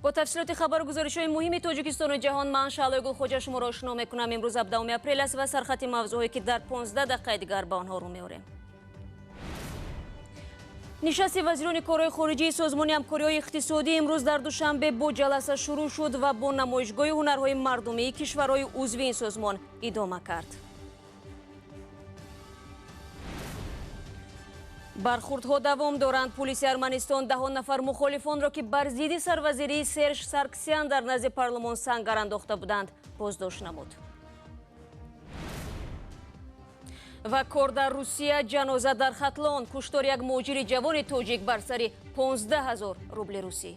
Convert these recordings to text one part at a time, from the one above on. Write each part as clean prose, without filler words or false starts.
Бо тафсилоти хабару гузоришҳои муҳими Тоҷикистону ҷаҳон ман Шаълои Гулхоҷа шуморо ошно мекунам. Имрӯз 17 апрел аст ва сархати мавзӯъҳое, ки дар 15 дақиқаи дигар ба онҳо рӯ меорем. Нишасти вазирони корҳои хориҷии Созмони ҳамкориҳои иқтисодӣ имрӯз дар Душанбе бо ҷаласа шурӯъ шуд ва бо намоишгоҳи ҳунарҳои мардумии кишварҳои узви ин созмон идома кард. Бархурдҳо давом доранд. Пулиси Арманистон даҳон нафар мухолифонро, ки бар зидди сарвазирии Серж Сарксян дар назди парлумон сангар андохта буданд, боздошт намуд. Ва кор дар Русия, ҷаноза дар Хатлон, куштори як муҳоҷири ҷавони тоҷик бар сари 15 000 рубли русӣ.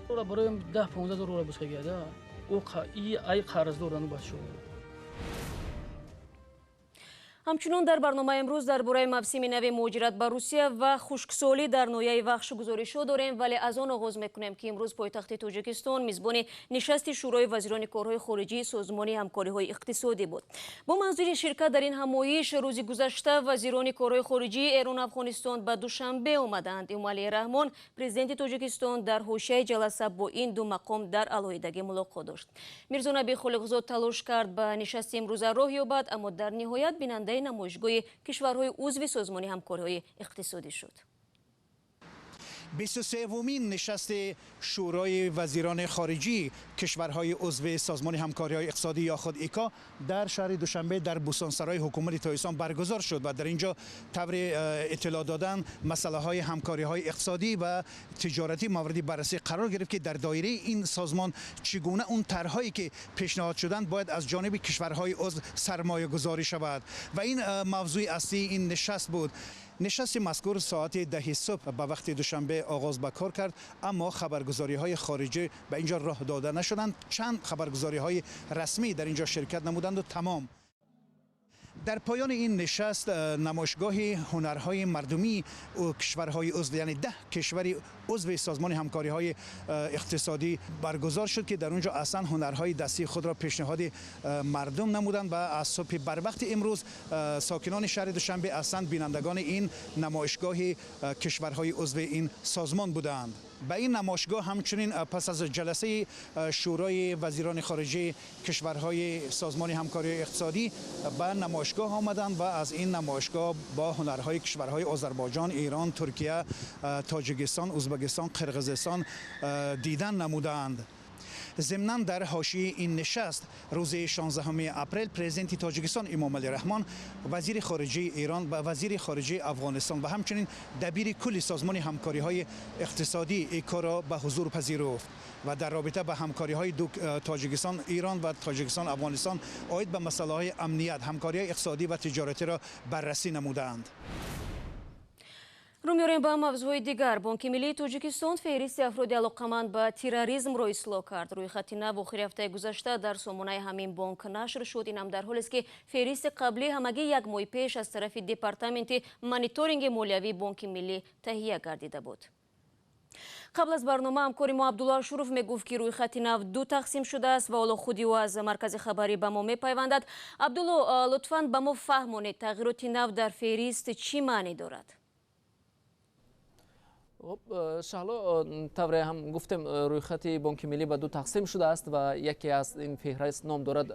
Барои 10-15 000 рубл бусгада. Ай қарздоран бачо. Ҳамчунон дар барномаи имрӯз дар бораи мавсими нави муҳоҷират ба Русия ва хушксолӣ дар ноҳияи Вахш гузоришҳо дорем, вале аз он оғоз мекунем, ки имрӯз пойтахти Тоҷикистон мизбони нишасти Шӯрои вазирони корҳои хориҷии Созмони ҳамкориҳои иқтисодӣ буд. Бо манзури ширкат дар ин ҳамоиш рӯзи гузашта вазирони корҳои хориҷии Эрону Афғонистон ба Душанбе омаданд. Эмомалӣ Раҳмон, президенти Тоҷикистон, дар ҳошияи ҷаласа бо ин ду мақом дар алоҳидагӣ мулоқот дошт. Мирзонаби Холиқзод талош кард ба нишасти имрӯза роҳ ёбад, аммо дар ниҳоят бинандаи намоишгоҳи кишварҳои узви Созмони ҳамкориҳои иқтисодӣ шуд. 23-умин нишасти Шӯрои вазирони хориҷии кишварҳои узви Созмони ҳамкориҳои иқтисодӣ ё худ ИКО дар шаҳри Душанбе дар Бӯстонсарои ҳукумати Тоҷикистон баргузор шуд ва дар инҷо таври иттилоъ додан масъалаҳои ҳамкориҳои иқтисодӣ ва тиҷоратӣ мавриди баррасӣ қарор гирифт, ки дар доираи ин созмон чӣ гуна он тарҳое ки пешниҳод шуданд бояд аз ҷониби кишварҳои узв сармоягузорӣ шавад ва ин мавзӯи аслии ин нишаст буд. Нишасти мазкур соати 10 субҳ ба вақти Душанбе оғоз ба кор кард, аммо хабаргузориҳои хориҷӣ ба инҷо роҳ дода нашуданд. Чанд хабаргузориҳои расмӣ дар инҷо ширкат намуданд тамом. Дар поёни ин нишаст намоишгоҳи ҳунарҳои мардумии кишварҳои узв, яъне 10 кишвари узви Созмони ҳамкориҳои иқтисодӣ баргузор шуд, ки дар онҷо аслан ҳунарҳои дастии худро пешниҳоди мардум намуданд ва аз субҳи барвақти имрӯз сокинони шаҳри Душанбе аслан бинандагони ин намоишгоҳи кишварҳои узви ин созмон буданд. Ба ин намоишгоҳ ҳамчунин пас аз ҷаласаи Шӯрои вазирони хориҷии кишварҳои Созмони ҳамкориҳои иқтисодӣ ба намоишгоҳ омаданд ва аз ин намоишгоҳ бо ҳунарҳои кишварҳои Озарбойҷон, Эрон, Туркия, Тоҷикистон, Узбекистон, Қирғизистон дидан намуданд. Зимнан дар ҳошияи ин нишаст рӯзи 16 апрел президенти Тоҷикистон Эмомалӣ Раҳмон, вазири хориҷии Эрон ва вазири хориҷии Афғонистон ва ҳамчунин дабири кулли Созмони ҳамкориҳои иқтисодӣ ИКО-ро ба ҳузур пазируфт ва дар робита ба ҳамкориҳои Тоҷикистон Эрон ва Тоҷикистон Афғонистон оид ба масъалаҳои амният, ҳамкориҳои иқтисодӣ ва тиҷоратиро баррасӣ намуданд. Рӯ меорем ба мавзӯъҳои дигар. Бонки миллии Тоҷикистон феҳристи афроди алоқаманд ба терроризмро ислоҳ кард. Рӯйхати нав охири ҳафтаи гузашта дар сомонаи ҳамин бонк нашр шуд. Инам дар ҳолест, ки феҳристи қаблӣ ҳамагӣ як моҳи пеш аз тарафи Департаменти мониторинги молиявии Бонки миллӣ таҳия гардида буд. Қабл аз барнома ҳамкори мо Абдулло Ашуров мегуфт, ки рӯйхати нав ду тақсим шудааст ва ҳоло худи ӯ аз маркази хабарӣ ба мо мепайвандад. Абдулло, лутфан ба мо фаҳмонед, тағйироти нав дар феҳрист чӣ маънӣ дорад? Шаҳло, тавре ҳам гуфтем, рӯйхати Бонки миллӣ ба ду тақсим шудааст ва яке аз ин феҳрист ном дорад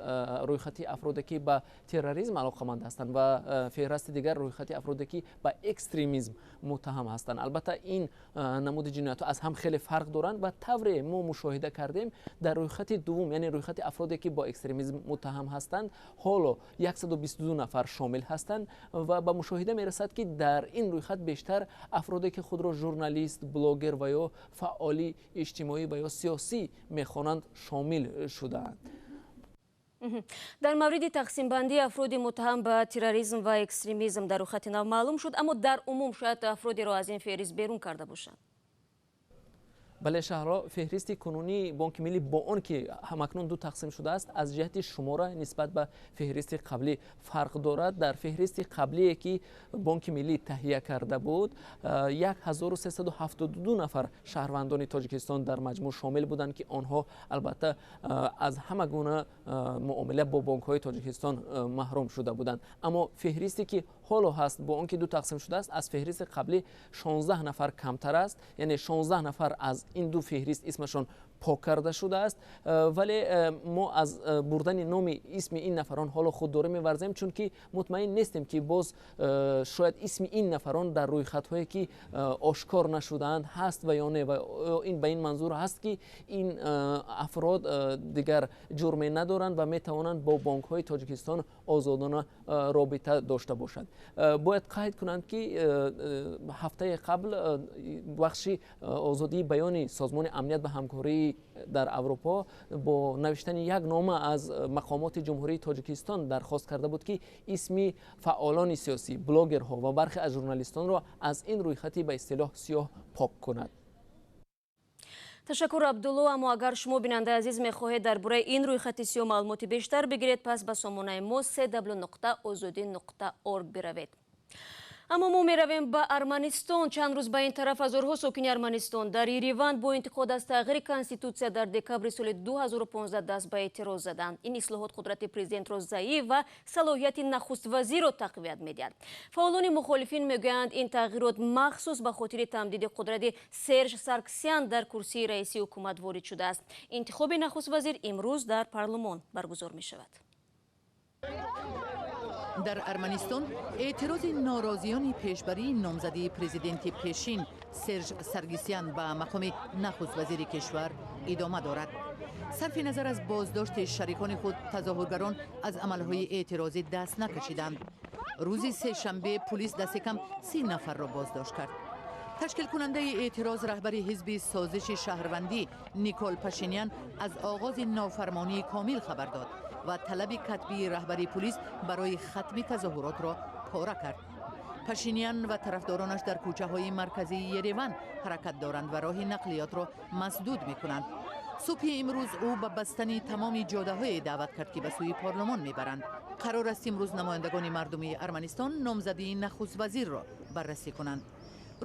рӯйхати афроде, ки ба терроризм алоқаманд ҳастанд, ва феҳристи дигар рӯйхати афроде, ки ба экстремизм муттаҳам ҳастанд. Албатта, ин намуди ҷиноятҳо аз ҳам хеле фарқ доранд ва тавре мо мушоҳида кардем, дар рӯйхати дуввум, яъне рӯйхати афроде, ки бо экстремизм муттаҳам ҳастанд, ҳоло 122 нафар шомил ҳастанд ва ба мушоҳида мерасад, ки дар ин рӯйхат бештар афроде, ки худро журналист, блогер ва ё фаъоли иҷтимоӣ ва ё сиёсӣ мехонанд, шомил шудаанд. Дар мавриди тақсимбандии афроди муттаҳам ба терроризм ва экстремизм дар рӯйхати нав маълум шуд, аммо дар умум шояд афродеро аз ин феҳрист берун карда бошанд. Бале, Шаҳло, феҳристи кунунии Бонки миллӣ бо он ки ҳамакнун ду тақсим шудааст, аз ҷиҳати шумора нисбат ба феҳристи қаблӣ фарқ дорад. Дар феҳристи қаблие, ки Бонки миллӣ таҳия карда буд, 1372 нафар шаҳрвандони Тоҷикистон дар маҷмӯъ шомил буданд, ки онҳо албатта аз ҳама гуна муомила бо бонкҳои Тоҷикистон маҳрум шуда буданд. Аммо феҳристе, ки ҳоло ҳаст, бо он ки ду тақсим шудааст, аз феҳристи қаблӣ 16 нафар камтар аст, яъне 16 нафар аз Ин ду феҳрист исмашон пок карда шудааст, вале мо аз бурдани номи исми ин нафарон ҳоло худдорӣ меварзем, чунки мутмаин нестем, ки боз шояд исми ин нафарон дар рӯйхатҳое ки ошкор нашудаанд ҳаст ва ё не. Ва ин ба ин манзур ҳаст, ки ин афрод дигар ҷурме надоранд ва метавонанд бо бонкҳои Тоҷикистон озодона робита дошта бошанд. Бояд қайд кунанд, ки ҳафтаи қабл бахши озодии баёни Созмони амният ва ҳамкории дар Аврупо бо навиштани як нома аз мақомоти Ҷумҳурии Тоҷикистон дархост карда буд, ки исми фаъолони сиёсӣ, блогерҳо ва бархе аз журналистонро аз ин рӯйхати ба истилоҳ сиёҳ пок кунад. Ташаккур, Абдулло. Аммо агар шумо, бинандаи азиз, мехоҳед дар бораи ин рӯйхати сиёҳ маълумоти бештар бигиред, пас ба сомонаи мо cw.ozodi.org биравед. Аммо мо меравем ба Арманистон. Чанд рӯз ба ин тараф ҳазорҳо сокини Арманистон дар Ереван бо интиқод аз тағйири конститутсия дар декабри соли 2015 даст ба эътироз заданд. Ин ислоҳот қудрати президентро заиф ва салоҳияти нахуствазирро тақвият медиҳад. Фаъолони мухолифин мегӯянд, ин тағйирот махсус ба хотири тамдиди қудрати Серж Сарксян дар курсии раиси ҳукумат ворид шудааст. Интихоби нахуствазир имрӯз дар парлумон баргузор мешавад. Дар Арманистон эътирози норозиёни пешбарии номзадии президенти пешин Серж Саргисян ба мақоми нахуствазири кишвар идома дорад. Сарфи назар аз боздошти шарикони худ, тазоҳургарон аз амалҳои эътирозӣ даст накашиданд. Рӯзи сешанбе пулис дасти кам 30 нафарро боздошт кард. Ташкилкунандаи эътироз, раҳбари ҳизби Созиши шаҳрвандӣ Никол Пашинян, аз оғози нофармонии комил хабар дод ва талаби катбии раҳбари пулис барои хатми тазоҳуротро пора кард. Пашинян ва тарафдоронаш дар кӯчаҳои марказии Ереван ҳаракат доранд ва роҳи нақлиётро масдуд мекунанд. Субҳи имрӯз ӯ ба бастани тамоми ҷодаҳое даъват кард, ки ба сӯи парлумон мебаранд. Қарор аст имрӯз намояндагони мардумии Арманистон номзадии нахуствазирро баррасӣ кунанд.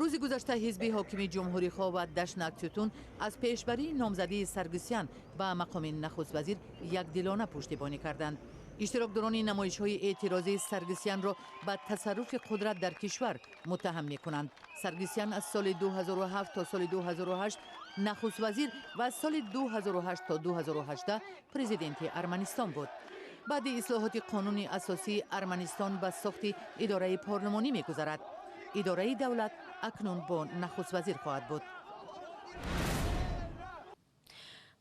Рӯзи гузашта ҳизби ҳокими Ҷумҳурихоҳ ва Дашнакцутун аз пешбарии номзадии Саргисян ба мақоми нахуствазир якдилона пуштибонӣ карданд. Иштирокдорони намоишҳои эътирозии Саргисянро ба тасарруфи қудрат дар кишвар муттаҳам мекунанд. Саргисян аз соли 2007 то соли 2008 нахуствазир ва аз соли 2008 то 2018 президенти Арманистон буд. Баъди ислоҳоти қонуни асосӣ Арманистон ба сохти идораи парлумонӣ мегузарад. Идораи давлат акнун бо нахуствазир хоҳад буд.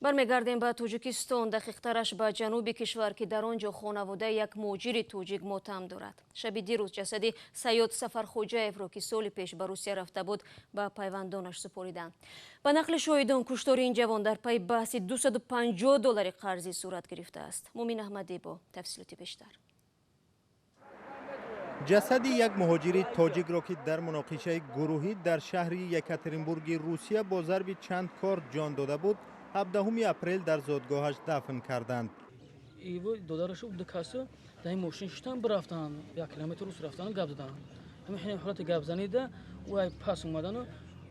Бармегардем ба Тоҷикистон, дақиқтараш ба ҷануби кишвар, ки дар он ҷо хонаводаи як муҳоҷири тоҷик мотам дорад. Шаби дирӯз ҷасади Саёд Сафархоҷаевро, ки соли пеш ба Русия рафта буд, ба пайвандонаш супориданд. Ба нақли шоҳидон, куштори ин ҷавон дар пайи баҳси 250 доллари қарзӣ сурат гирифтааст. Мумин Аҳмадӣ бо тафсилоти бештар. Ҷасади як муҳоҷири тоҷикро, ки дар муноқишаи гурӯҳӣ дар шаҳри Екатеринбурги Русия бо зарби чанд корд ҷон дода буд, 17 апрел дар зодгоҳаш дафн карданд. Иво додарашу ду касу дар ин мошин шиштан, бирафтанд, як километр рус рафтан, гап заданд. Ҳамин ҳини ҳолати гапзанида ӯ ай пас омадану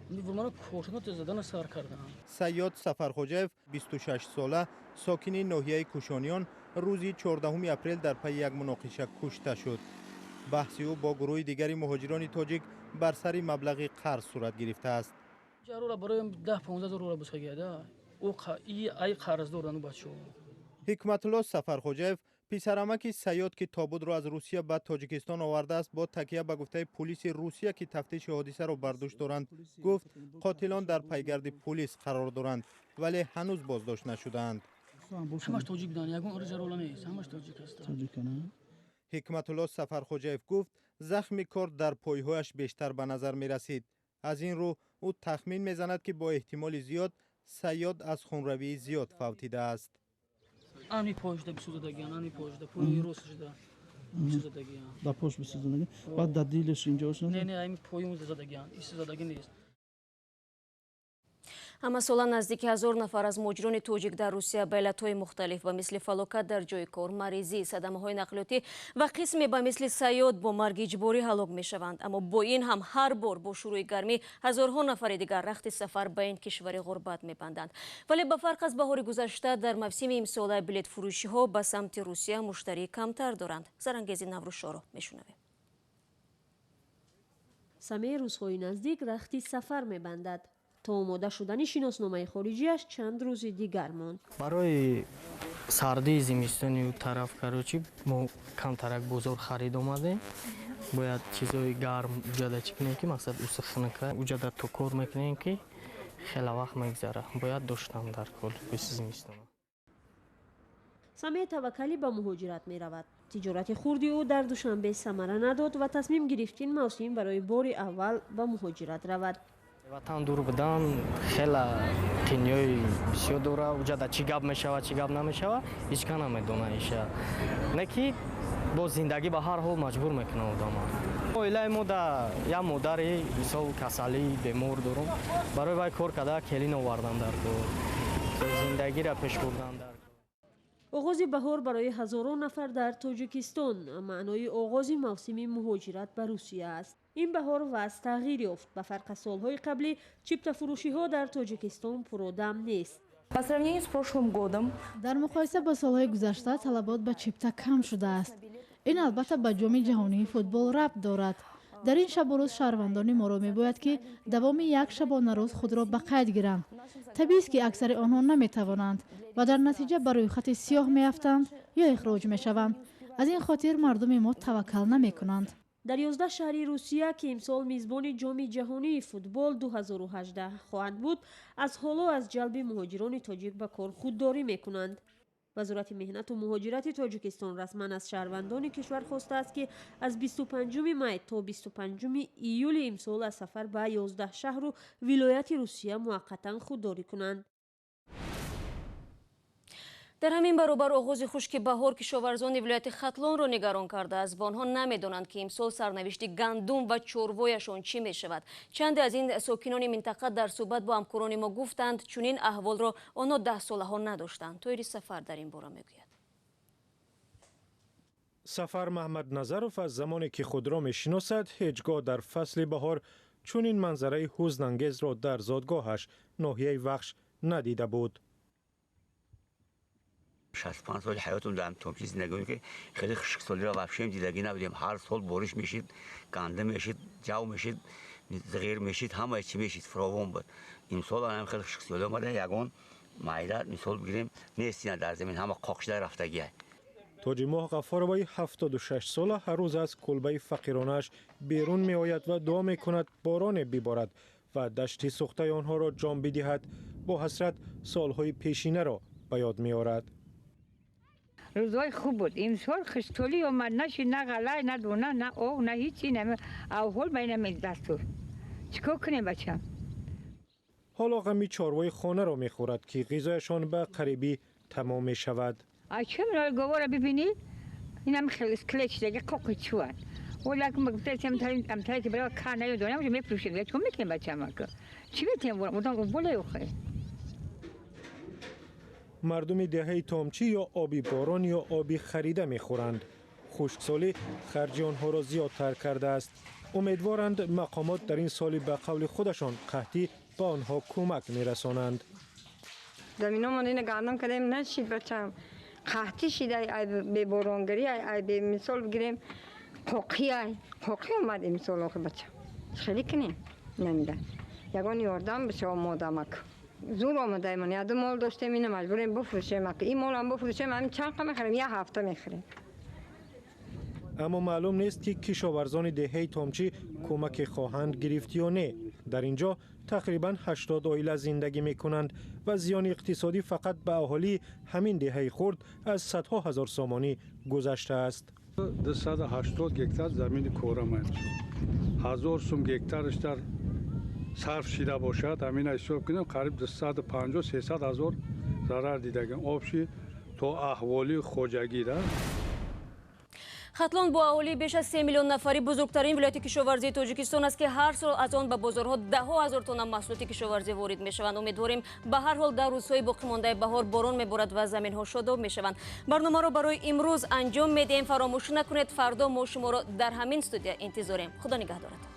мана кошина задана сар карданд. Саёд Сафархоҷаев, 26 сола, сокини ноҳияи Кушониён, рӯзи 14 апрел дар пайи як муноқиша кушта шуд. Баҳси ӯ бо гурӯҳи дигари муҳоҷирони тоҷик бар сари маблағи қарз сурат гирифтааст. Ҷарола барои 10-15 ҳазор рубл бусагида. Ӯ ай қарздор ану бачо. Ҳикматулло Сафархоҷаев, писарамаки Саёд, ки тобудро аз Русия ба Тоҷикистон овардааст, бо такя ба гуфтаи пулиси Русия, ки тафтиши ҳодисаро бар дӯш доранд, гуфт, қотилон дар пайгарди пулис қарор доранд, вале ҳанӯз боздошт нашудаанд. Ҳамаш тоҷик буданд, ягон ҷарола нест, ҳамаш тоҷик ҳастанд. Ҳикматулло Сафархоҷаев гуфт, захми корд дар пойҳояш бештар ба назар мерасид. Аз ин рӯ ӯ тахмин мезанад, ки бо эҳтимоли зиёд Саёд аз хунравии зиёд фавтидааст. Ани пойшда бисӯзадагиан, ани пойшда, пои ростшда бисӯзадагиан. Дар пош бисӯзадагиан? Баъд дар дилаш инҷош? Не, не, ами пои задагиан, исӯзадагӣ нест. Ҳамасола наздики 1000 нафар аз муҳоҷирони тоҷик дар Русия ба иллатҳои мухталиф, ба мисли фалокат дар ҷои кор, маризӣ, садамаҳои нақлиётӣ ва қисме ба мисли Саёд бо марги иҷборӣ ҳалок мешаванд. Аммо бо ин ҳам ҳар бор бо шурӯи гармӣ ҳазорҳо нафари дигар рахти сафар ба ин кишвари ғурбат мебанданд. Вале ба фарқ аз баҳори гузашта, дар мавсими имсола билетфурӯшиҳо ба самти Русия муштарии камтар доранд. Зарангези Наврӯзшоро мешунавем. Самеъ рӯзҳои наздик рахти сафар мебандад. То омода шудани шиносномаи хориҷиаш чанд рӯзи дигар монд. Барои сардии зимистони ӯ тараф, короче, мо камтарак бозор харид омадем. Бояд чизои гарм уҷада чӣ кунем, ки мақсад уса хунука. Уҷада то кор мекунем, ки хеле вақт мегзара. Бояд доштам дар кор пеши зимистон. Самеъ Таваккалӣ ба муҳоҷират меравад. Тиҷорати хурди ӯ дар Душанбе самара надод ва тасмим гирифт, ин мавсим барои бори аввал ба муҳоҷират равад. Ватан дур будан хеле қинёи бисёр дора. Уҷада чӣ гап мешавад, чӣ гап намешавад, ҳеҷ ка намедона иша. Не ки бо зиндагӣ ба ҳар ҳол маҷбур мекунад одама. Оилаи мо да як модари мисол касалӣ бемор дорум. Барои вай кор карда келин овардан дар кор. Зиндагиро пеш бурдан дар. Оғози баҳор барои ҳазорон нафар дар Тоҷикистон маънои оғози мавсими муҳоҷират ба Русия аст. Ин баҳор вазъ тағйир ёфт. Ба фарқ аз солҳои қаблӣ, чиптафурӯшиҳо дар Тоҷикистон пуродам нест. По сравнению с прошлым годом, Дар муқоиса бо солҳои гузашта талабот ба чипта кам шудааст. Ин албатта ба Ҷоми ҷаҳонии футбол рабт дорад. Дар ин шабу рӯз шаҳрвандони моро мебояд, ки давоми як шабонарӯз худро ба қайд гиранд. Табиист, ки аксари онҳо наметавонанд ва дар натиҷа ба рӯйхати сиёҳ меафтанд ё ихроҷ мешаванд. Аз ин хотир мардуми мо таваккал намекунанд. Дар 11 шаҳри Русия, ки имсол мизбони Ҷоми ҷаҳонии футбол 2018 хоҳанд буд, аз ҳоло аз ҷалби муҳоҷирони тоҷик ба кор худдорӣ мекунанд. Вазорати меҳнату муҳоҷирати Тоҷикистон расман аз шаҳрвандони кишвар хостааст, ки аз 25 май то 25 июли имсол аз сафар ба 11 шаҳру вилояти Русия муваққатан худдорӣ кунанд. Дар ҳамин баробар оғози хушки баҳор кишоварзони вилояти Хатлонро нигарон кардааст ва онҳо намедонанд, ки имсол сарнавишти гандум ва чорвояшон чӣ мешавад. Чанде аз ин сокинони минтақа дар суҳбат бо ҳамкорони мо гуфтанд, чунин аҳволро онҳо даҳсолаҳо надоштанд. Тоири Сафар дар ин бора мегӯяд. Сафар Маҳмадназаров аз замоне ки худро мешиносад, ҳеҷ гоҳ дар фасли баҳор чунин манзараи ҳузнангезро дар зодгоҳаш, ноҳияи Вахш, надида буд. 65 соли ҳаётум дар Томчи зиндагӣ, ки хеле хушксолиро вообще дидагӣ набудем. Ҳар сол бориш мешид, гандум мешид, ҷав мешид, зғир мешид, ҳамаи чӣ мешид, фаровон буд. Имсол ҳам хеле хушксолӣ омада, ягон майда мисол бигирем нест дар замин, ҳама қоқ шуда рафтагия. Тоҷимоҳ Ғаффороваи 76 сола ҳар рӯз аз кулбаи фақиронааш берун меояд ва дуо мекунад, бороне биборад ва дашти сӯхтаи онҳоро ҷон бидиҳад. Бо ҳасрат солҳои пешинаро ба ёд меорад. Рӯзҳои хуб буд. Имсол хушксолӣ омад, нашид, на ғалай, на дона, на ов, на ҳичи. Авҳол ба ина дастур чӣ кор кунем, бачам? Ҳоло ғами чорвои хонаро мехӯрад, ки ғизояшон ба қарибӣ тамом мешавад. А чӣ говора бибинӣ, инам скелет шидаги, қоқи чӯан. Амтаре ки бирава кар наёдонам, мефурӯшем. Чӣ мекунем, бачамака? Чӣ метем? Одам боле охе. Мардуми деҳаи Томчӣ ё оби борон, ё оби харида мехӯранд. Хушксолӣ харҷи онҳоро зиёдтар кардааст. Умедворанд, мақомот дар ин соли ба қавли худашон қаҳтӣ ба онҳо кӯмак мерасонанд. Заминомон ина гандум кардем, нашид, бачам. Қаҳтӣ шида, ай беборонгарӣ, ай бемисол бигирем, қоқӣ, ай қоқӣ омад имсол. Охи, бачам, хеле кунем, намида ягон ёрдам бишава модамак. Зур омадаемон, яду мол доштем, ина маҷбурем буфурӯшем. Ин молам буфурӯшем, ҳамин чанд қа мехарем? Як ҳафта мехарем. Аммо маълум нест, ки кишоварзони деҳаи Томчӣ кӯмаке хоҳанд гирифт ё не. Дар ин ҷо тақрибан 80 оила зиндагӣ мекунанд ва зиёни иқтисодӣ фақат ба аҳолии ҳамин деҳаи хурд аз садҳо ҳазор сомонӣ гузаштааст. 280 гектар замини корама 1000 сум гектараш дар сарф шида бошад, ҳамина ҳисоб кунем, қариб 250 300 ҳазор зарар дидагем общий то аҳволи хоҷагида. Хатлон бо аҳолии беш аз 3 миллион нафарӣ бузургтарин вилояти кишоварзии Тоҷикистон аст, ки ҳар сол аз он ба бозорҳо даҳҳо ҳазор тонна маҳсулоти кишоварзӣ ворид мешаванд. Умедворем, ба ҳар ҳол дар рӯзҳои боқимондаи баҳор борон меборад ва заминҳо шодоб мешаванд. Барномаро барои имрӯз анҷом медиҳем. Фаромӯш накунед, фардо мо шуморо дар ҳамин студия интизорем. Худо нигаҳдоратон.